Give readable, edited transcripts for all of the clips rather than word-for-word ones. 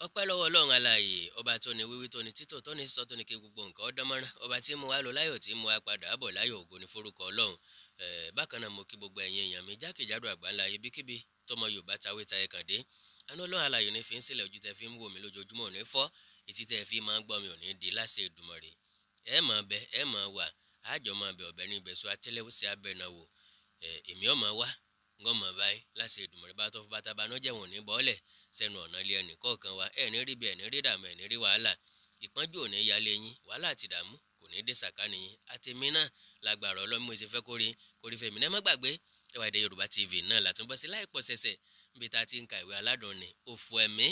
Ọpẹ́ lọ́wọ́ Ọlọ́run alààyè, ọba tó ní wíwí, tó ní títò, tó ní sísọ, tó ní kí gbogbo nǹkan ó dánmọ́rán, ọba tí mú wa lọ láyọ̀, tí mú wa padà bọ̀ láyọ̀, ògo ní forúkọ Ọlọ́run. Bákan náà mo kí gbogbo ẹ̀yin èèyàn mi jákèjádò àgbáńlá ibikíbi tọmọ Yorùbá tawé tayẹ kàn dé. Àánú Ọlọ́run alààyè ní fi ń sílẹ̀, ojú tẹ fi ń wò mí lójoojúmọ́ ò ní fọ́, etí tẹ fi máa ń gbọ́ mi ò ní di láṣẹ Èdùmàrè. Ẹ máa bẹ, ẹ máa wà, àjọ máa bẹ ọ̀bẹ ní ibẹ̀ sọ àtẹ́lẹwọ́sẹ̀ abẹ́nàwò. Èmi ọ̀ máa wá ngọ́ mọ̀ báyìí láṣẹ Èdùmàrè, bá tọ́ fún bàtà banújẹ́ wọn ò ní bọ́ọ̀lẹ̀ sẹ́nu ọ̀nà ilé ẹnì kọ̀ọ̀kan wa. Ẹ̀ ní rí bí ẹ̀ ní rí dààmú, ẹ̀ ní rí wàhálà, ìpọ́njú ò ní yálé yín, wàhálà àti ìdààmú kò ní dé sàkánì yín àtẹ̀mí náà lágbára Ọlọ́run. Mo ṣe fẹ́ kórí kórí fèmí náà. Má gbàgbé Ẹwà Èdè Yorùbá TV náà látúnbọ̀ sí láìpọ̀ ṣẹ̀ṣẹ̀ níbi tá a ti ń ka ìwé aládùn ní òfò ẹ̀mí.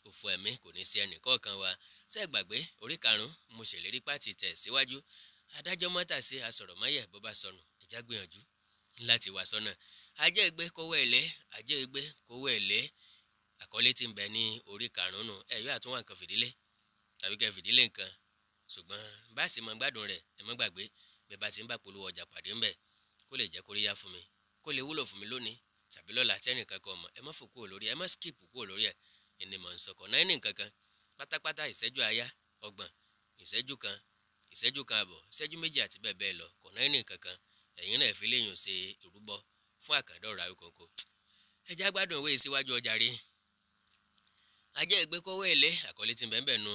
Òfò ẹ̀mí kò ní sí ẹnì kọ̀ọ̀kan wa. Ṣé ẹ gbàgbé orí karùn-ún mo ṣèlérí pàtì tẹ̀ síwájú. Adájọ́ mọ́tà sí asọ̀rọ̀máyẹ̀, bó bá sọnù ẹ̀já gbìyànjú láti wá sọ́nà. Ajé ìgbé kówó èlé, ajé ìgbé kówó èlé, àkọlé tí ń bẹ ní orí karùn-ún nù. Ẹ yóò àtúnwá nǹkan fìdílé tàbí kẹ́ fìdílé nǹkan, ṣùgbọ́n bá sì máa gbádùn rẹ̀, ẹ má gbàgbé bẹ́ẹ̀ bá ti ń bá polówó ọjà pàdé ńbẹ̀, kó lè jẹ́ kóríyá fún mi, kó lè wúlò fún mi lónìí tàbí lọ́la tẹ́nìkan kan mọ̀. Ẹ má fò kúrò lórí ẹ, má skip kúrò lórí ẹ. Ẹni mọ̀ ń sọkọ̀ náà ní nǹkan kan pátápátá, ìṣẹ́jú àáyá 30, ìṣẹ́jú kan, ìṣẹ́jú kan àbọ̀, ìṣẹ́jú méjì àti bẹ́ẹ̀ bẹ́ẹ̀ lọ, kọ̀ náà ní nǹkan kan. Ẹ̀yin náà fi léyìn ṣe ìrúbọ fún àkàndọ̀rọ̀ Awíkonko. Ẹ já gbádùn òwe síwájú ọjà rí. Ajé ìgbé kówó èlé, àkọlé tí ń bẹ ńbẹ̀ nu.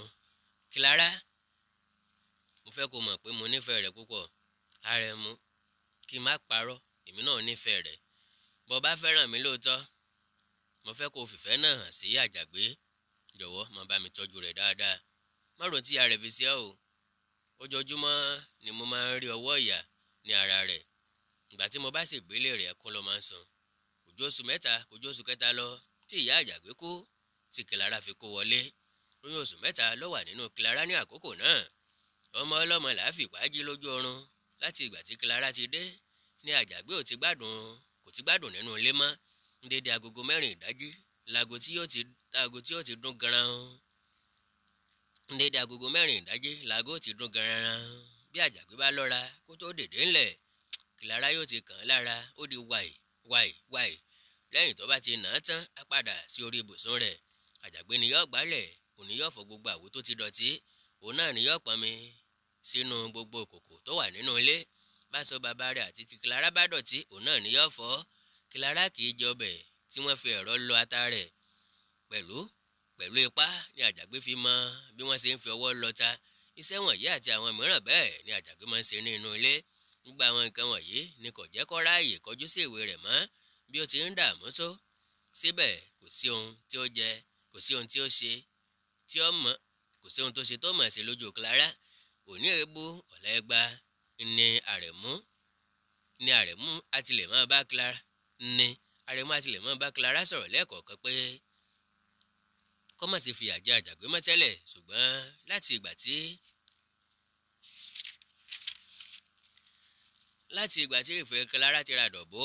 Clara, mo fẹ́ kó mọ̀ pé mo nífẹ̀ẹ́ rẹ̀ púpọ̀. Àrẹ̀mú, kí n má parọ́, èmi náà nífẹ̀ẹ́ rẹ̀. Bó bá fẹ́ràn mi lóòótọ́, mo fẹ́ kó fìfẹ́ náà hàn sí Àjàgbé. Jọ̀wọ́ má bá mi tọ́jú rẹ̀ dáadáa. Má rò tí ìyá rẹ̀ fi sí ọ́ o. Ojoojúmọ́ ni mo máa ń rí ọwọ́ ìyà ní ara rẹ̀. Ìgbà tí mo bá sì gbélé rẹ̀, ẹkún ló máa ń sun. Kò ju oṣù mẹ́ta, kò ju oṣù kẹta lọ tí ìyá Àjàgbé kú tí Clara fi kó wọlé. Oyún oṣù mẹ́ta ló wà nínú Clara ní àkókò náà. Ọmọ ọlọ́mọ là á fìpá jí lójú oorun. Láti ìgbà tí Clara ti dé ní Àjàgbé ò ti gbádùn, kò ti gbádùn nínú ilé mọ́. Ní dédé agogo 4 ìdájí láago tí yóò ti, láago tí yóò ti dún garan. Ní dédé agogo 4 ìdájí láago ti dún garan. Bí Àjàgbé bá lọ́ra kó tó dèdè ńlẹ̀, Clara yóò ti kàn án lára, ó di wàì wàì wàì. Lẹ́yìn tó bá ti nà án tán, á padà sí orí ibùsùn rẹ̀. Àjàgbé ni yóò gbálẹ̀, òun ni yóò fọ gbogbo àwo tó ti dọ̀tí, òun náà ni yóò pọnmi sínú gbogbo kòkò tó wà nínú ilé. Báṣọ bàbá rẹ̀ àti ti Clara bá dọ̀tí, òun náà ni yóò fọ̀. Clara kì í jẹ ọbẹ̀ tí wọ́n fi ẹ̀rọ lọ ata rẹ̀. Pẹ̀lú pẹ̀lú ipá ni Àjàgbé fi mọ bí wọ́n ṣe ń fi ọwọ́ lọ ta. Iṣẹ́ wọ̀nyí àti àwọn mìíràn bẹ́ẹ̀ ni Àjàgbé máa ń ṣe ní inú ilé. Gbogbo àwọn nǹkan wọ̀nyí ni kò jẹ́ kó ráàyè kọjú sí ìwé rẹ̀ mọ́ bí ó ti ń dààmú tó. Síbẹ̀ kò sí ohun tí ó jẹ, kò sí ohun tí ó ṣe tí ó mọ̀, kò sí ohun tó ṣe tó mọ̀ ṣe lójú Clara. Òní èébú ọ̀la ẹgba ni Àrẹ̀mú, ni Àrẹ̀mú àti lè máa bá Clara, ni Àrẹ̀mú àti lè máa bá Clara sọ̀rọ̀ lẹ́ẹ̀kọ̀ọ̀kan pé kó má ṣe fìyà jẹ Àjàgbé mọ́ tẹ́lẹ̀. Ṣùgbọ́n láti ìgbà tí ìfẹ́ Clara ti ràdọ̀bó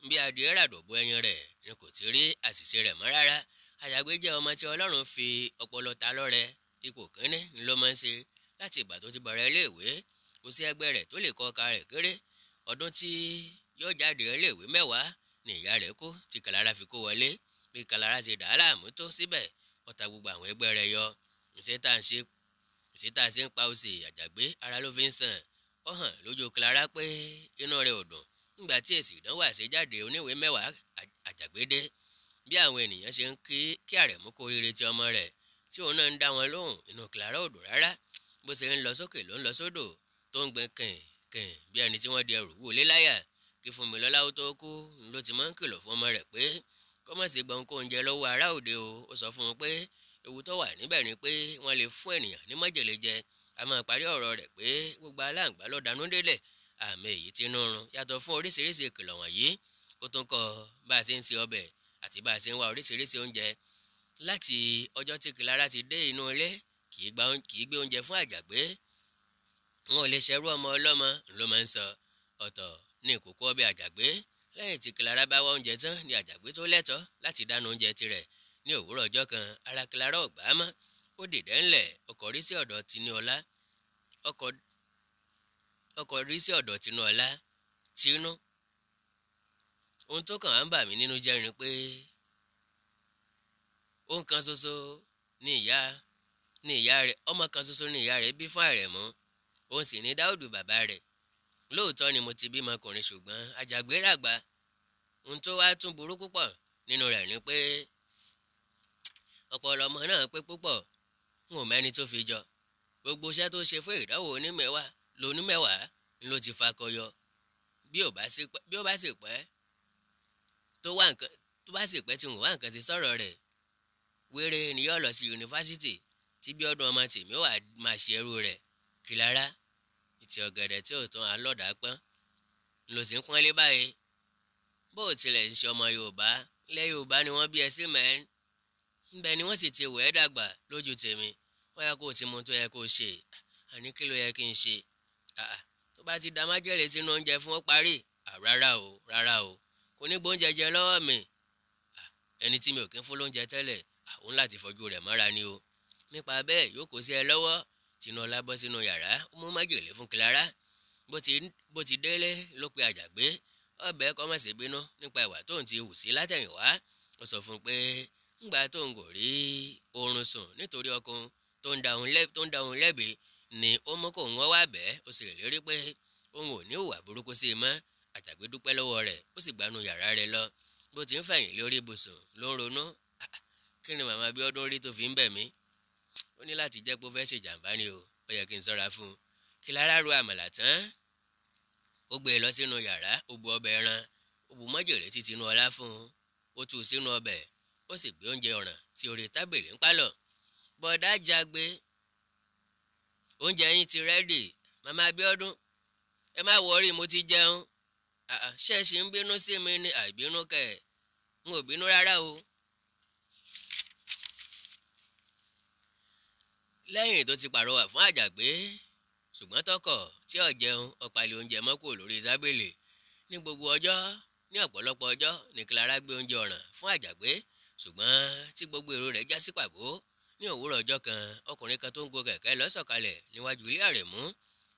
bí adìẹ ràdọ̀bó ẹyin rẹ̀ ni kò ti rí àṣìṣe rẹ̀ mọ́ rárá. Àjàgbé jẹ́ ọmọ tí Ọlọ́run fi ọpọlọ ta lọ́rẹ. Ipò kínní ni ló máa ń ṣe láti ìgbà tó ti bẹ̀rẹ̀ iléèwé. Kò sí ẹgbẹ́ rẹ̀ tó lè kọ ọkà rẹ̀ kéré. Ọdún tí yóò jáde iléèwé 10 ni ìyá rẹ̀ kú tí Clara fi kó wọlé. Bí Clara ti dà á láàmú tó, síbẹ̀ ó ta gbogbo àwọn ẹgbẹ́ rẹ̀ yọ. Ìṣe tá à ń ṣe, ìṣe tá a ṣe ń pa òsì Àjàgbé ara ló fi ń sàn. Ó hàn lójú Clara pé inú rẹ̀ ò dùn nígbà tí èsì ìdánwò àṣejáde oníwèé 10 Àjàgbé dé. Bí àwọn ènìyàn ṣe ń kí Àrẹ̀mú kú oríire ti ọmọ rẹ̀ tí òun náà ń dá wọn lóhùn, inú Clara ò dùn rárá. Bó ṣe ń lọ sókè ló ń lọ sódò tó ń gbin kìn kìn bí ẹni tí wọ́n di ẹrù wọlé láyà. Kí Fúnmilọ́lá ó tó kú ló ti máa ń kìlọ̀ fún ọmọ rẹ̀ pé kó má ṣe gba ohunkóhun jẹ lọ́wọ́ ará òde o. Ó sọ fún un pé ewu tó wà níbẹ̀ ni pé wọ́n lè fún ènìyàn ní májèlé jẹ. A máa parí ọ̀rọ̀ rẹ̀ pé gbogbo aláǹgbá ló danú délẹ̀, àmì èyí tí inú run. Yàtọ̀ fún oríṣiríṣi ìkìlọ̀ wọ̀nyí, ó tún kọ́ bá a ṣe ń se ọbẹ̀ àti bá a ṣe ń wá oríṣiríṣi oúnjẹ. Láti ọjọ́ tí Clara ti dé inú ilé, kì í gbé oúnjẹ fún Àjàgbé. Wọn ò lè ṣerú ọmọ ọlọ́mọ ló máa ń sọ. Ọ̀tọ̀ ní ìkòkò ọbẹ̀ Àjàgbé. Lẹ́yìn tí Clara bá wá oúnjẹ tán ni Àjàgbé tó lẹ́tọ̀ọ́ láti dáná oúnjẹ tirẹ̀. Ní òwúrọ̀ ọjọ́ kan, ara Clara ò gbà á mọ́. Ó dìde ńlẹ̀, ó kọrí sí ọ̀dọ̀ Tinúọlá. Ó kọrí sí ọ̀dọ̀ Tinúọlá. Tinú. Ohun tó kàn á ń bà mí nínú jẹ́ ni pé ohun kan ṣoṣo ní ìyá rẹ̀, ọmọ kan ṣoṣo ní ìyá rẹ̀ bí fún Àrẹ̀mú, òun sì ní Dáúdù bàbá rẹ̀. Lóòótọ́ ni mo ti bímọ ọkùnrin, ṣùgbọ́n Àjàgbé ràgbà. Ohun tó wá tún burú púpọ̀ nínú rẹ̀ ni pé ọpọlọ ọmọ náà pé púpọ̀, n ò mẹ́ni tó fi jọ. Gbogbo iṣẹ́ tó ṣe fún ìdánwò onímẹ̀wàá lónímẹ̀wàá ló ti fakọyọ. Bí ó bá sì pẹ́ tó wá nǹkan, tó bá sì pẹ́ tí n ò wá nǹkan ti sọ̀rọ̀ rẹ̀, wéré ni yóò lọ sí yunifásítì tí Bíọ́dún ọmọ tèmi ó wà máa ṣe ẹrú rẹ̀. Kìlára, ìtì ọ̀gẹ̀dẹ̀ tí ò tán alọ́dà pọ́n ló sì ń pọ́nlé báyìí. Bó o tilẹ̀ ń ṣe ọmọ Yorùbá, ilẹ̀ Yorùbá ni wọ́n bí ẹ sí mẹ́rin, ńbẹ ni wọ́n sì ti wẹ̀ ẹ́ dàgbà lójú tèmi. Ó yẹ kó o ti mọ ohun tó yẹ kó o ṣe. Àní kí ló yẹ kí n ṣe? Tó bá ti da májèlé sínú oúnjẹ fún ó parí. Rárá o, rárá o, kò ní gbóúnjẹ jẹ lọ́wọ́ mi. Ẹni tí mi ò kí ń fún lóúnjẹ tẹ́lẹ̀, òun láti fojú rẹ̀ mọ́ra ni o. Nípa bẹ́ẹ̀ yóò kó sí ẹ lọ́wọ́. Tinúọlá bọ́ sínú yàrá, ó mú májèlé fún Clara. Bó ti délé ló pe Àjàgbé. Ọbẹ̀ kọ́ má ṣe bínú nípa ìwà tóun ti hù sí látẹ̀yìnwá. Ó sọ fún un pé ńgbà tóun kò rí oorun sùn nítorí ọkùnrin tó ń da òun lẹ́bi ni ó mú kóun wọ́n wá bẹ́ẹ̀. Ó sì lérí pé òun ò ní hùwà burúkú sí i mọ́. Àjàgbé dúpẹ́ lọ́wọ́ rẹ̀, ó sì gbanú yàrá rẹ̀ lọ. Bó ti ń fẹ̀yìn lórí ibùsùn ló ń ronú. Kí ni màmá Bíọ́dún rí tó fi ń bẹ̀ mí? Ó ní láti jẹ́ pé ó fẹ́ ṣèjàmbá ni o, ó yẹ kí n sọ́ra fún un. Clara ro àmàlà tán, ó gbé e lọ sínú yàrá, ó bu ọbẹ̀ ẹran, ó bu májèlé tí Tinúọlá fún un, ó tú u sínú ọbẹ̀, ó sì gbé oúnjẹ ọ̀ràn sí orí tábìlì ńpálọ̀. Bọ̀dá Jagbe, oúnjẹ yín ti rẹ́dì. Màmá Bíọ́dún, ẹ má wọrí, mo ti jẹun. Ṣé ẹ ṣì ń bínú sí mi ni? Àìbínú kẹ̀, n ò bínú rárá o. Lẹ́yìn tó ti pàrọwà fún Àjàgbé, ṣùgbọ́n tọkọ̀ tí ò jẹun, ó palẹ̀ oúnjẹ mọ́ kúrò lórí tábìlì. Ní gbogbo ọjọ́, ní ọ̀pọ̀lọpọ̀ ọjọ́ ní Clara gbé oúnjẹ ọ̀ràn fún Àjàgbé, ṣùgbọ́n tí gbogbo èrò rẹ̀ já sí pàbó. Ní òwúrọ̀ ọjọ́ kan, ọkùnrin kan tó ń gun kẹ̀kẹ́ ló sọ̀kalẹ̀ níwájú ilé Àrẹ̀mú.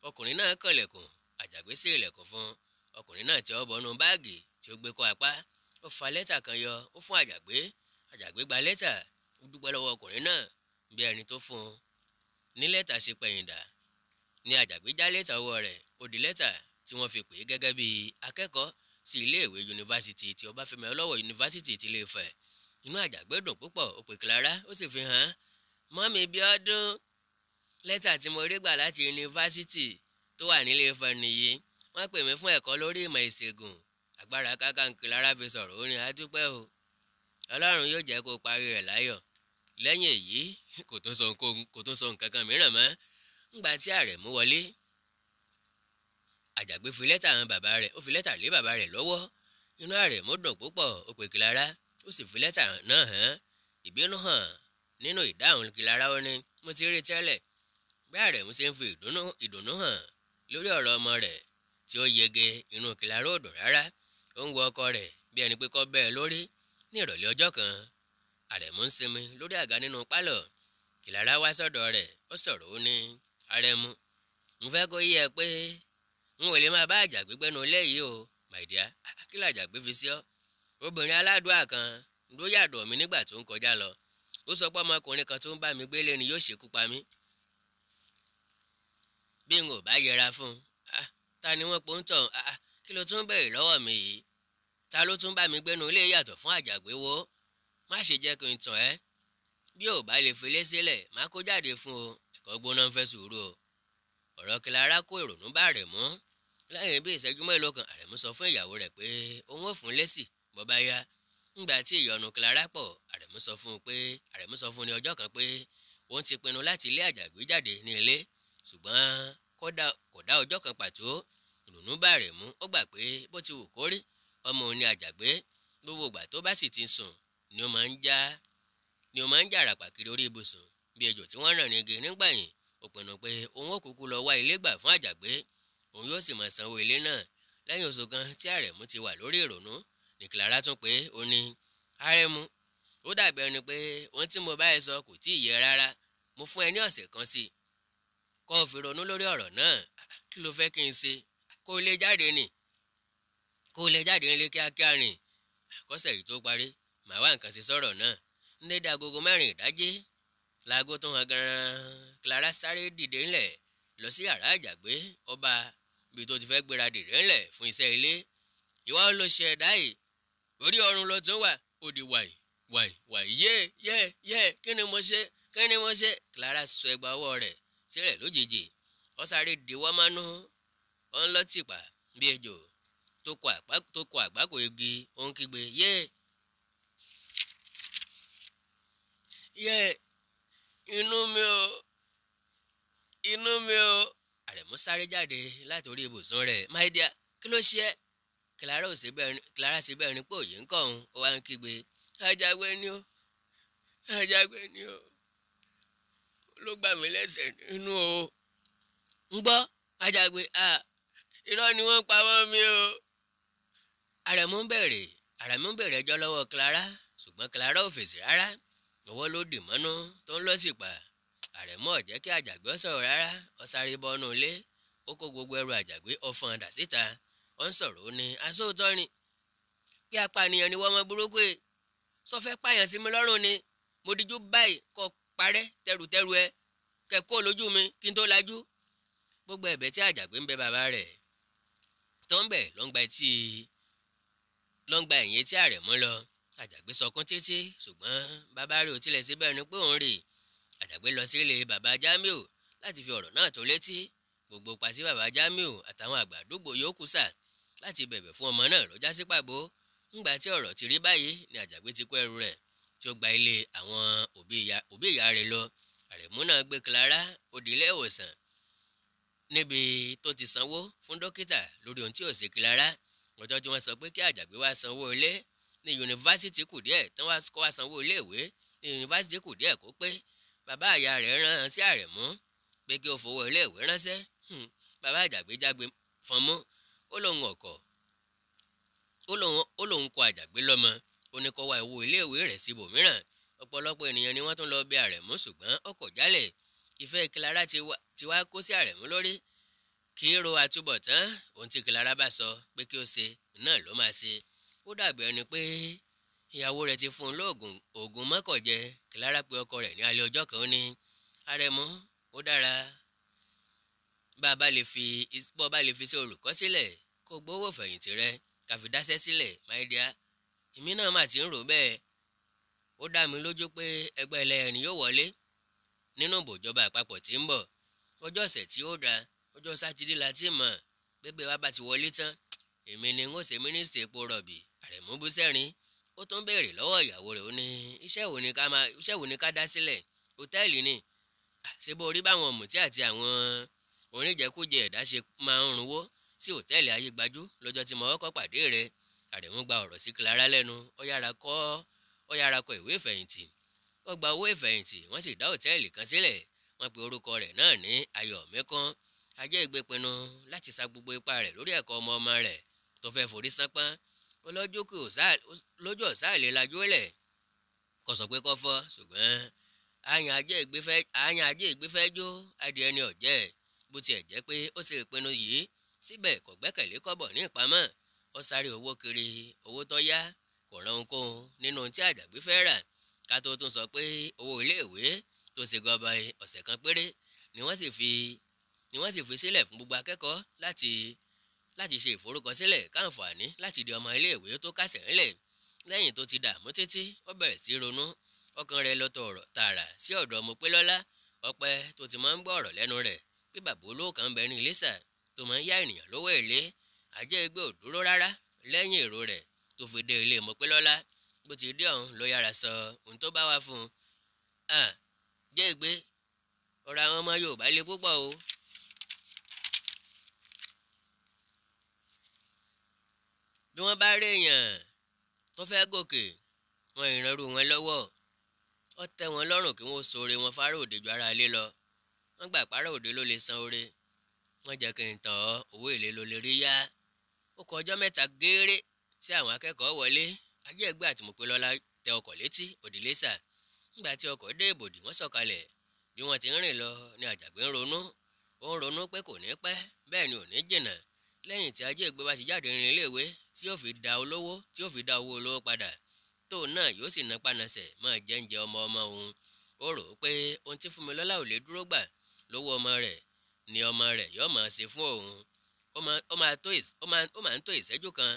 Ọkùnrin náà kànlẹ̀kùn, Àjàgbé sí ilẹ̀kùn fún un. Ọkùnrin náà tí ó bọnú báàgì tí ó gbé kọ́ apá, ó fa lẹ́tà kan yọ, ó fún Àjàgbé. Àjàgbé gba lẹ́tà, ó dúpẹ́ lọ́wọ́ ọkùnrin náà bí ẹni tó fún un ní lẹ́tà ṣe pẹ̀yìndà. Ní Àjàgbé já lẹ́tà ọwọ́ rẹ̀, ó di lẹ́tà tí wọ́n fi pè é gẹ́gẹ́ bí akẹ́kọ̀ọ́ sí iléèwé yunifásítì ti Ọbáfẹ́mi Awólọ́wọ̀ yunifásítì ti Ilé-Ifẹ̀. Inú Àjàgbé dùn púpọ̀, ó pè Clara, ó sì fi hàn án. Mọ́mì Bíọ́dún, lẹ́tà tí mo rí gbà láti yunifásítì tó wà nílé Ifẹ̀ nìyí. Wọ́n pè mí fún ẹ̀kọ́ lórí ìmọ̀ ìṣègùn. Agbára káká ń Clara fi sọ̀rọ̀, ó ní a dúpẹ́ o, Ọlọ́run yóò jẹ́ kó parí rẹ̀ láyọ̀. Lẹ́yìn èyí kò tún sọ nǹkan kan mìíràn mọ́. Ńgbà tí Àrẹ̀mú wọlé, Àjàgbé fi lẹ́tà hàn bàbá rẹ̀, ó fi lẹ́tà lé bàbá rẹ̀ lọ́wọ́. Inú Àrẹ̀mú dùn púpọ̀, ó pè Clara, ó sì fi lẹ́tà náà hàn. Ìbínú hàn nínú ìdáhùn Clara, ó ní mo ti rí tẹ́lẹ̀. Bí Àrẹ̀mú ṣe ń fi ìdùnnú hàn lórí ọ̀rọ̀ ọmọ rẹ̀ tí ó yege, inú Clara ò dùn rárá. Ó ń wo ọkọ rẹ̀ bí ẹni pé kó bẹ́ẹ̀ lórí. Ní ìrọ̀lẹ́ ọjọ́ kan, Àrẹ̀mú ń sinmi lórí àga nínú pálọ̀. Clara wá sọ́dọ̀ rẹ̀, ó sọ̀rọ̀, ó ní Àrẹ̀mú, mo fẹ́ kó yé ẹ pé n ò lè máa bá Àjàgbé gbẹ́nu ilé yìí o. My dear, kí làjàgbé fi sí ọ? Obìnrin aládùá kan ló yàdọ̀ mi nígbà tó ń kọjá lọ. Ó sọ pé ọmọkùnrin kan tó ń bá mi gbélé ni yóò ṣekú pa mí bí n ò bá yẹra fún un. Ta ni wọ́n po ń tàn? Kí ló tún béèrè lọ́wọ́ mi yìí? Ta ló tún bá mi gbénu ilé yàtọ̀ fún Àjàgbé wo? Má ṣe jẹ́ kí n tàn ẹ́. Bí ò bá lè filé sílẹ̀, má kó jáde fún o. Ẹ̀kọ́ gbóná ń fẹ́ sùúrù o. Ọ̀rọ̀ Clara kó ìrònú bá Àrẹ̀mú. Lẹ́yìn bí ìṣẹ́jú mélòó kan, Àrẹ̀mú sọ fún ìyàwó rẹ̀ pé òun ò fún lésì bó bá yá. Ńgbà tí ìyọnu Clara pọ̀, Àrẹ̀mú sọ fún un pé Àrẹ̀mú sọ fún un ní ọjọ́ kan pé òun ti pinnu láti lé Àjàgbé jáde ní ilé, ṣùgbọ́n kò dá ọjọ́ kan pàtó. Ìrònú bá Àrẹ̀mú, ó gbà pé bó ti wù kó rí, ọmọ òun ni Àjàgbé. Gbogbo ìgbà tó bá sì ti sùn ni ó máa ń jà ràpà kiri orí ibùsùn bí ejò tí wọ́n ràn ní igi. Nígbàyìn ó pinnu pé òun ó kúkú lọ wá ilé gbà fún Àjàgbé, òun yóò sì máa sanwó ilé náà. Lẹ́yìn oṣù kan tí Àrẹ̀mú ti wà lórí ìrònú, ní Clara tún pé ó ní Àrẹ̀mú, ó dàbí ẹni pé ohun tí mo bá ẹ sọ kò tí ì yé rárá. Mo fún ẹ ní ọ̀sẹ̀ kan sí i kó o fi ronú lórí ọ̀rọ̀ náà. Kí ló fẹ́ kí n ṣe? Kó o lè jáde nì, kó o lè jáde nílé kíákíá nì. Kọ́sẹ̀ yìí tó parí, màá wá nǹkan ṣe sọ̀rọ̀ náà. Ní dédé agogo 4 ìdájí, Láago tó hàn gan-an, Clara sáré dìde ńlẹ̀ lọ sí yàrá Àjàgbé ọba bí tó ti fẹ́ gbéra dìde ńlẹ̀ fún iṣẹ́ ilé. Ìwà ló ṣe ẹ̀dá yìí, orí ọrùn ló tún wà, ó di wàì wàì wàì, yé yé yé, kí ni mo ṣe, kí ni mo ṣe? Clara sọ ẹgba ọwọ́ rẹ̀ sílẹ̀ lójijì, ó sáré diwọ́ mọ́nú, ó ń lọ tìpà bí ejò tó kọ àgbákò igi, ó ń kígbe yé yé, inú mi o, inú mi o. Àrẹ̀mú sáré jáde láti orí ibùsùn rẹ̀. My dear, kí ló ṣe ẹ́? Clara ṣe bẹ́ẹ̀ ni pé òye ń kọ́ òun, ó wá ń kígbe Àjàgbé ni o, Àjàgbé ni o, ló gbà mí lẹ́sẹ̀ nínú o. Ń gbọ́ Àjàgbé, irọ́ ni wọ́n pa mọ́ mi o. Àrẹ̀mú ń bèrè ẹjọ́ lọ́wọ́ Clara, ṣùgbọ́n Clara ò fèsì rárá. Ọwọ́ ló dì mọ́nú tó ń lọ sí pa. Àrẹ̀mú ò jẹ́ kí Àjàgbé ó sọ̀rọ̀ rárá, ó sáré bọ́nú ilé, ó kó gbogbo ẹrù Àjàgbé ó fọ́n dà síta. Ó ń sọ̀rọ̀ ó ní aṣóòótọ́ ni kí apànìyàn ni wọ́n mọ burúkú yìí, sọ fẹ́ pààyàn sí mi lọ́rùn ni, mo dijú báyìí kọ́ parẹ́ tẹrùtẹrù ẹ kẹ kó lójú mi kí n tó lajú. Gbogbo ẹ̀bẹ̀ tí Àjàgbé ń bẹ bàbá rẹ̀ tó ń bẹ̀ ló ń gba ẹ̀yìn etí Àrẹ̀mú lọ. Àjàgbé sọkún títí, ṣùgbọ́n bàbá rẹ̀ ò tilẹ̀ sí bẹ́ẹ̀ ni pé òun rè. Àjàgbé lọ sílé bàbá Jamiu láti fi ọ̀rọ̀ náà tó létí. Gbogbo pa sí bàbá Jamiu àtàwọn àgbà àdúgbò yòókù sà láti bẹ̀bẹ̀ fún ọmọ náà ló já sí pàbó. Ńgbà tí ọ̀rọ̀ ti rí báyìí ni Àjàgbé ti kó ẹrù rẹ̀ tí ó gba ilé àwọn òbí ìyá rẹ̀ lọ. Àrẹ̀mú náà gbé Clara ó di ilé ìwòsàn níbi tó ti sanwó fún dókítà lórí ohun tí ò ṣe Clara. Ọjọ́ tí wọ́n sọ pé kí Àjàgbé wá sanwó ilé ní yunifásitì kù díẹ̀, tí wọ́n kó wá sanwó ilé ìwé ní yunifásitì kù díẹ̀ kó pé bàbá ìyá rẹ̀ rán sí Àrẹ̀mú pé kí ó fowó ilé ìwé ránṣẹ́. Bàbá Àjàgbé jágbe fọ́nmú, ó lóun ọ̀kọ̀, ó lóun kọ Àjàgbé lọ́mọ, ó ní kó wá owó ilé ìwé rẹ̀ síbòmíràn. Ọ̀pọ̀lọpọ̀ ènìyàn ni wọ́n tún lọ bẹ̀ Àrẹ̀mú, ṣùgbọ́n ó kọ̀ jálẹ̀. Ìfẹ́ Clara ti wá kó sí Àrẹ̀mú lórí. Kì í ro àtúbọ̀tán, ohun tí Clara bá sọ pé kí ó ṣe náà ló máa ṣe. Ó dàbí ẹni pé ìyàwó rẹ̀ ti fún un lóògùn ògùn mọ́kànjẹ. Clara pe ọkọ rẹ̀ ní alẹ́ ọjọ́ kan, ó ní Àrẹ̀mú, ó dára bá a bá lè fi sí olùkọ́ sílẹ̀ kó gbowó fẹ̀yìntì rẹ ká fi dáṣẹ́ sílẹ̀, my dear. Èmi náà mà ti ń rò bẹ́ẹ̀. Ó dá mi lójú pé ẹgbẹ́ ẹlẹ́rìn yóò wọlé nínú ìbòjọba àpapọ̀ tí ń bọ̀. Ọjọ́ ọ̀sẹ̀ tí ó dáa, ọjọ́ Sátidé la ti mọ̀. Bébè wa bá ti wọlé tán, èmi ni n ó ṣe mínísítà epo rọ̀bì. Àrẹ̀mú bú sẹ́rin, ó tún béèrè lọ́wọ́ ìyàwó rẹ̀, ó ní iṣẹ́ wo ni ká dá sílẹ̀? Hòtẹ́ẹ̀lì ni. Ṣé bó rí báwọn ọ̀mùtí àti àwọn oníjẹkújẹ ẹ̀dá ṣe máa ń runwó sí hòtẹ́ẹ̀lì ayégbájú lọ́jọ́ tí mo kọ́kọ́ pàdé rẹ̀? Àrẹ̀mú gba ọ̀rọ̀ sí Clara lẹ́nu, ó yára kọ ìwé ìfẹ̀yìntì. Ó gba owó ìfẹ̀yìntì, wọ́n sì dá hòtẹ́ẹ̀lì kan sílẹ̀. Wọ́n pe orúkọ rẹ̀ náà ní Ayọ̀mẹ́kún. Ajé ìgbé pinnu láti sa gbogbo ipá rẹ̀ lórí ẹ̀kọ́ ọmọ ọmọ rẹ̀ tó fẹ́ forí sánpọ́n. Lójú ọ̀sá lè lajú lẹ̀ kò sọ pé kò fọ́, ṣùgbọ́n àyàn ajé ìgbé fẹ́ jó adìẹ ni ọ̀jẹ́. Bó tiẹ̀ jẹ́ pé ó ṣe ìpinnu yìí, síbẹ̀ kò gbẹ́kẹ̀lé kọ́bọ̀ ní ìpamọ́. Ó sáré owó kiri, owó tó yá kò rán ohunkóhun nínú ohun tí Àjàgbé fẹ́ rà. Ká tó tún sọ pé owó iléèwé tó ṣe gọbọi ọ̀sẹ̀ kan péré ni wọ́n sì fi sílẹ̀ fún gbogbo akẹ́kọ̀ọ́ láti ṣe ìforúkọsílẹ̀ káǹfààní láti di ọmọ iléèwé tó kásẹ̀ ńlẹ̀. Lẹ́yìn tó ti dààmú títí, ó bẹ̀rẹ̀ sí ronú. Ọkàn rẹ̀ lọ tààrà sí ọ̀dọ̀ Mopélọ́lá, ọpẹ́ tó ti máa ń gbọ́ ọ̀rọ̀ lẹ́nu rẹ̀ pé bàbá olówó kan ń bẹ ní Iléṣà tó máa ń yá ènìyàn lówó èlé. Ajé ìgbé ò dúró rárá lẹ́yìn èrò rẹ̀ tó fi dé ilé Mopélọ́lá. Bó ti dé ọ̀hún ló yára sọ ohun tó bá wá fún un. Jẹ́ ìgbé, ọ̀rọ̀ àwọn ọmọ Yorùbá le púpọ̀ o. Bí wọ́n bá rí èèyàn tó fẹ́ gòkè, wọn ìrànrú wọn lọ́wọ́. Ó tẹ́ wọn lọ́rùn kí wọ́n ṣoore wọn fárá òde ju ara ilé lọ. Wọ́n gbà párá òde ló lè san oore. Wọ́n jẹ́ kí n tàn ọ́, owó èlé ló lè rí yá. Ó kọ ọjọ́ mẹ́ta gééré tí àwọn akẹ́kọ̀ọ́ wọlé. Ajé ìgbé àti Mopélọ́lá tẹ ọkọ̀ létí òdì Iléṣà. Nígbà tí ọkọ̀ dé ibodè, wọ́n sọ̀kalẹ̀. Bí wọ́n ti ń rìn lọ ni Àjàgbé ń ronú. Ó ń ronú pé kò ní pẹ́, bẹ́ẹ̀ ni ò ní jìnnà. Lẹ́yìn tí Ajé ìgbé bá ti jáde ní iléèwé tí yóò fi da olówó, tí yóò fi dá owó olówó padà, tóun náà yóò sì ná pànàṣẹ̀ máa jẹ́ǹjẹ ọmọ ọmọ òun. Ó rò ó pé ohun tí Fúnmilọ́lá ò lè dúró gbà lọ́wọ́ ọmọ rẹ̀ ni ọmọ rẹ̀ yóò máa ṣe fún òun. Ó máa ń tó ìṣẹ́jú kan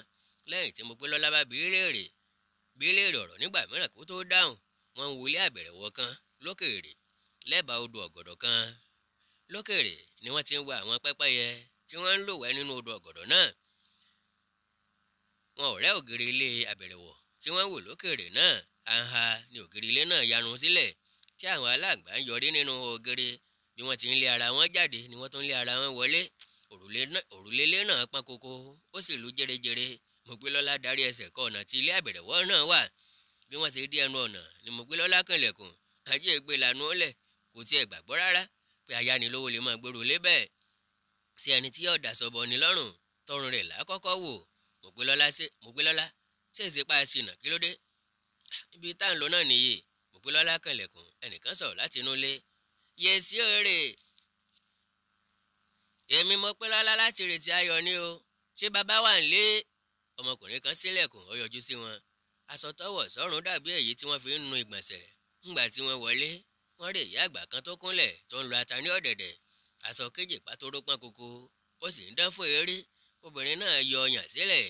lẹ́yìn tí Mopélọ́lá bá bi léèrè ọ̀rọ̀ nígbà mìíràn kó tó dáhùn. Wọ́n ń wọlé àbẹ̀rẹ̀wọ̀ kan lókèèrè lẹ́bàá odò ọ̀gọ̀dọ̀ kan. Lókèèrè ni wọ́n ti ń wa àwọn pẹ́pẹ́yẹ tí wọ́n ń lò wẹ̀ nínú odò ọ̀gọ̀dọ̀ náà. Wọn ò rẹ́ ògiri ilé àbẹ̀rẹ̀wọ̀ tí wọ́n wò lókèèrè náà. Àǹhà ni ògiri ilé náà yarun sílẹ̀ tí àwọn aláǹgbá ń yọrí nínú ògiri. Bí wọ́n ti ń lé ara wọn jáde ni wọ́n tún ń lé ara wọn wọlé. Òrùlé ilé náà pọ́n koko, ó sì lu jèrèjèrè. Mopélọ́lá darí ẹsẹ̀ kọ ọ̀nà tí ilé àbẹ̀rẹ̀wọ̀ náà wà. Bí wọ́n ṣe dé ẹnu ọ̀nà ni Mopélọ́lá kànlẹ̀kùn. Ajégbé lanu ọ̀lẹ̀ kò tiẹ̀ gbàgbọ́ rárá pé ayánilówó lè máa gbèrò lé bẹ́ẹ̀. Sí ẹni tí yóò daṣọ bọ ni lọ́rùn tọrùn rẹ̀ lákọ́kọ́ wò. Mopélọ́lá ṣèṣe pa ṣìnà, kí ló dé? Ibi tá à ń lọ náà nìyí. Mopélọ́lá kànlẹ̀kùn. Ẹnìkan sọ̀rọ̀ láti inú ilé. Yèsí òrè, èmi Mopélọ́lá láti retí ayọ̀ ni o. Ṣé bàbá wà ń lé? Ọmọkùnrin kan ṣílẹ̀kùn, ó yọjú sí wọn. Aṣọ tọ́wọ̀ sọ́rùn dàbí èyí tí wọ́n fi ń nu ìgbọ̀nsẹ̀. Ńgbà tí wọ́n wọlé, wọ́n rí ìyá àgbà kan tó kúnlẹ̀ tó ń lo ata ní ọ̀dẹ̀dẹ̀. Aṣọ kéjì pàtóró pọ́n koko, ó sì ń dán fún eré. Obìnrin náà yọ ọyàn sílẹ̀,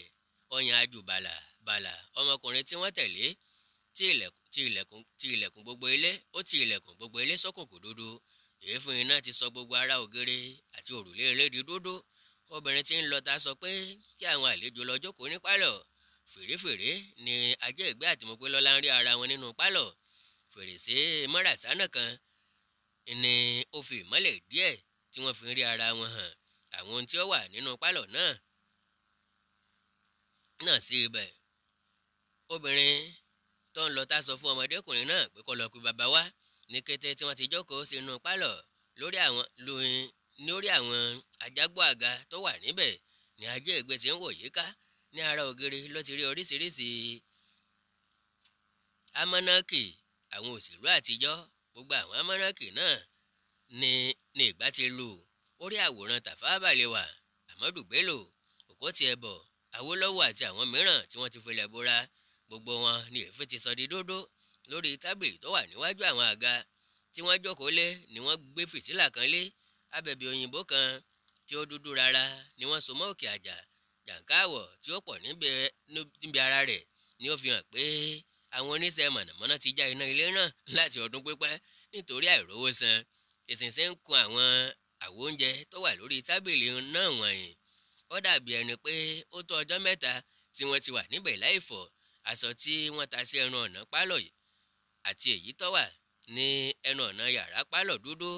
ọyàn ajù bàlà bàlà. Ọmọkùnrin tí wọ́n tẹ̀lé ti ilẹ̀kùn gbogbo ilé, ó ti ilẹ̀kùn gbogbo ilé sọ́kùnkùn dúdú. Èéfín iná ti sọ gbogbo ara ògiri àti òrùlé ilé di dúdú. Obìnrin tí ń lọta sọ pé kí àwọn àlejò lọ jókòó ní pálọ̀. Fèrèfèrè ni Ajégbé àti Mopélọ́lá ń rí ara wọn nínú pálọ̀. Fèrèsé mọ́ràsánà kan ni ó fi ìmọ́lẹ̀ díẹ̀ tí wọ́n fi ń rí ara wọn hàn. Àwọn ohun tí ó wà nínú pálọ̀ náà sí ibẹ̀. Obìnrin tó ń lọta sọ fún ọmọdékùnrin náà pé kó lọ pe bàbá wá. Ní kété tí wọ́n ti jókòó sínú pálọ̀ lórí àwọn ajágbó àga tó wà níbẹ̀ ni Ajégbé ti ń wò yíká. Ní ara ògiri ló ti rí oríṣiríṣi amọ́nàkì àwọn òṣèlú àtijọ́. Gbogbo àwọn amọ́nàkì náà ní ìgbà tí lù. Orí àwòrán Tafawa Balewa, Ahmadu Bello, Òkótì Ẹ̀bọ̀, Awólọ́wọ̀ àti àwọn mìíràn tí wọ́n ti filẹ̀ bora. Gbogbo wọn ni èéfín ti sọ di dúdú. Lórí tábìlì tó wà níwájú àwọn àga tí wọ́n jókòó lé ni wọ́n gbé fìtílà kan lé. Abẹ̀bẹ̀ òyìnbó kan tí ó dúdú rara ni wọ́n so mọ́ òkè àjà. Jàǹkáàwọ̀ tí ó pọ̀ níbi ara rẹ̀ ni ó fi hàn pé àwọn oníṣẹ́ mọ̀nàmọ́ná ti já iná ilé náà láti ọdún pípẹ́ nítorí àìrówó san. Ìsinsìn ń kun àwọn àwo oúnjẹ tó wà lórí tábìlì náà wọ̀nyí. Ó dàbí ẹni pé ó tó ọjọ́ mẹ́ta tí wọ́n ti wà níbẹ̀ láìfọ̀. Aṣọ tí wọ́n ta sí ẹnu ọ̀nà pálọ̀ àti èyí tó wà ní ẹnu ọ̀nà yàrá pálọ̀ dúdú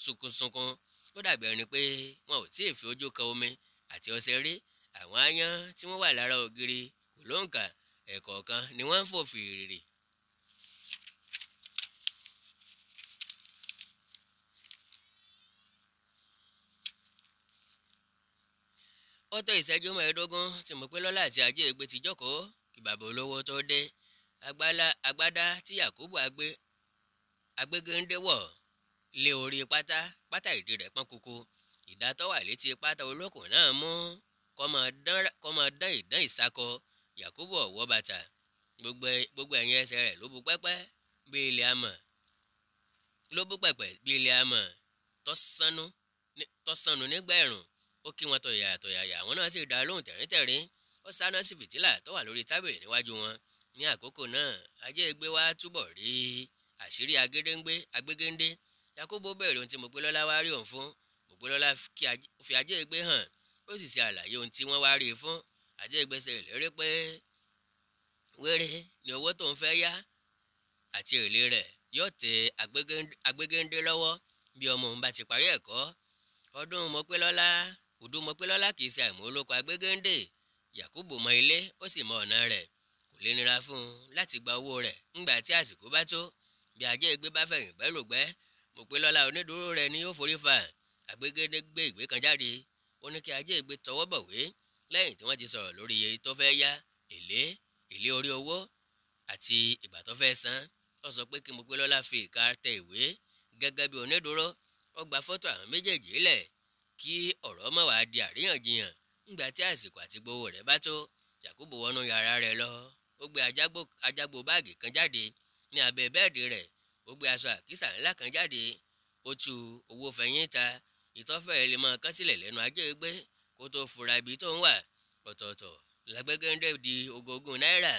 sunkunsunkun. Ó dàbí ẹni pé wọn ò tíì fi ojú kan omi àti ọṣẹ rí. Àwọn aáyán tí wọ́n wà lára ògiri kò lóǹkà, ẹ̀kọ̀ọ̀kan ni wọ́n ń fò fìrìrì. Ó tó ìṣẹ́jú 15 tí Mopélọ́lá àti Ajégbé ti jókòó kí bàbá olówó tó dé. Agbádá tí Yakubu Agbégéndé wọ̀ lé orí pátá ìdí rẹ̀ pọ́n koko. Ìdá tó wà létí pátá olókùn náà mú kó máa dán ìdán ìsakọ. Yakubu ò wọ bàtà, gbogbo ẹ̀yìn ẹsẹ̀ rẹ̀ ló bu pẹ́pẹ́ bí ilẹ̀ amọ̀ tó sánú nígbà ẹ̀rùn. Ó kí wọn tọ̀yàyà tọ̀yàyà, àwọn náà sì dá lóhùn tẹ̀ríntẹ̀rín. Ó sáná sí fìtílà tó wà lórí tábìlì níwájú wọn. Ní àkókò náà, Ajégbé wá túbọ̀ rí àṣírí Agbégéndé. Yakubu béèrè ohun tí Mopélọ́lá wá rí òun fún. Mopélọ́lá fi Ajégbé hàn, ó sì ṣe àlàyé ohun tí wọ́n wá rí i fún. Ajégbé ṣe ìlérí pé wéré ni owó tó ń fẹ́ yá àti èlé rẹ̀ yóò tẹ Agbégéndé lọ́wọ́ bí ọmọ òun bá ti parí ẹ̀kọ́. Ọdún Mopélọ́lá kì í ṣe àìmọ̀ olóko Agbégéndé. Yakubu mọ ilé, ó sì mọ ọ̀nà rẹ̀. Kò lè nira fún un láti gba owó rẹ̀ ńgbà tí àsìkò bá tó. Bí Ajégbé bá fẹ̀yìn gbẹ́rùgbẹ́, Mopélọ́lá onídùúró rẹ̀ ni yóò forí fa. Agbégéndé gbé ìwé kan jáde. Ó ní kí Ajégbé tọwọ́ bọ̀wé lẹ́yìn tí wọ́n ti sọ̀rọ̀ lórí iye tó fẹ́ yá, èlé orí owó àti ìgbà tó fẹ́ san. Ó sọ pé kí Mopélọ́lá fi ìka tẹ ìwé gẹ́gẹ́ bí onídùúró. Ó gba fọ́tò àwọn méjèèjì lẹ̀ kí ọ̀rọ̀ má wàá di àríyànjiyàn. Ńgbà tí àsìkò àti gbowó rẹ̀ bá tó, Yakubu wọnú yàrá rẹ̀ lọ. Ó gbé ajágbó báàgì kan jáde ní abẹ́ bẹ́ẹ̀dì rẹ̀. Ó gbé aṣọ àkísà ńlá kan jáde, ó tu owó fẹ̀yìn ta, ìtọ́fẹ́ lè máa kán sílẹ̀ lẹ́nu Ajégbé kó tó fura ibi tó ń wà. Ọ̀tọ̀ọ̀tọ̀ l'Agbégéndé di ogógún náírà,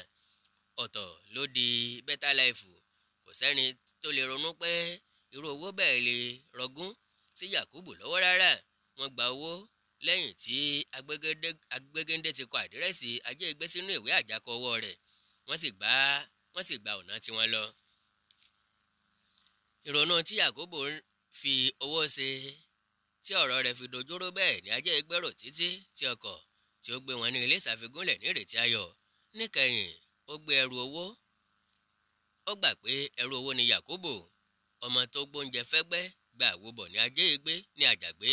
ọ̀tọ̀ ló di Better Life. Kò sẹ́ni tó lè ronú pé irú owó bẹ́ẹ̀ lè rọgún sí Yakubu lọ́wọ́ rárá. Wọ́n gba owó lẹ́yìn tí Agbégéndé ti kọ àdírẹ́sì Ajégbé sínú ìwé àjákọ ọwọ́ rẹ̀. Wọ́n sì gba ọ̀nà tiwọn lọ. Ìrònú tí Yakubu fi owó ṣe tí ọ̀rọ̀ rẹ̀ fi dojúrú bẹ́ẹ̀ ni Ajégbé rò títí tí ọkọ̀ tí ó gbé wọn ní Iléṣà fi gúnlẹ̀ ní Ìrètí Ayọ̀. Níkẹyìn, ó gbé ẹrù owó, ó gbà pé ẹrù owó ni Yakubu. Ọmọ tó gbóúnjẹ fẹ́gbẹ́ gba àwo bọ̀ ní Ajégbé ní Àjàgbé.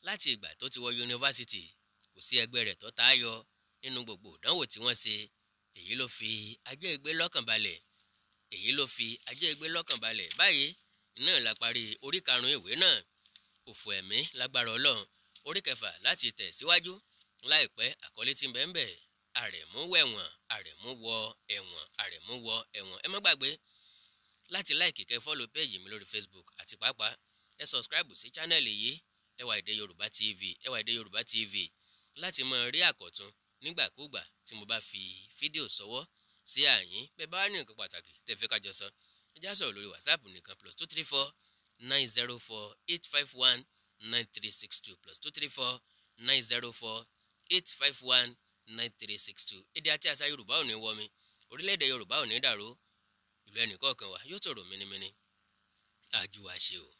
Láti ìgbà tó ti wọ yunifásitì, kò sí ẹgbẹ́ rẹ̀ tó tayọ nínú gbogbo ìdánwò tí wọ́n ṣe. Èyí ló fi Ajégbé lọ́kàn balẹ̀. Èyí ló fi Ajégbé lọ́kàn balẹ̀. Báyìí náà la parí orí karùn-ún ìwé náà, Òfò Ẹ̀mí. Lágbára Ọlọ́run, orí kẹfà láti tẹ̀ síwájú láìpẹ́. Àkọlé tí ń bẹ ń bẹ, Àrẹ̀mú wẹ̀wọ̀n, Àrẹ̀mú wọ ẹ̀wọ̀n, Àrẹ̀mú wọ ẹ̀wọ̀n. Ẹ má gbàgbé láti like, kẹ́ follow page mi lórí Facebook, àti pàápàá ẹ subscribe sí channel yìí, Ẹwà Èdè Yorùbá TV, Ẹwà Èdè Yorùbá TV, láti máa rí àkọ̀tun nígbàkúùgbà tí mo bá fi fídíò sọwọ́ sí àyín. Bẹ́ẹ̀ bá wà ní nǹkan pàtàkì tẹ́ fẹ́ ká jọ sọ, ẹ já sọ̀rọ̀ lórí WhatsApp nìkan: +234 904 851 9362, +234 904 851 9362. Èdè àti àṣà Yorùbá ò ní wọmi, orílẹ̀-èdè Yorùbá ò ní dàrú, ìlú ẹnìkọ̀ọ̀kan wa yóò tòrò mínímíní. Àjùwàṣe o.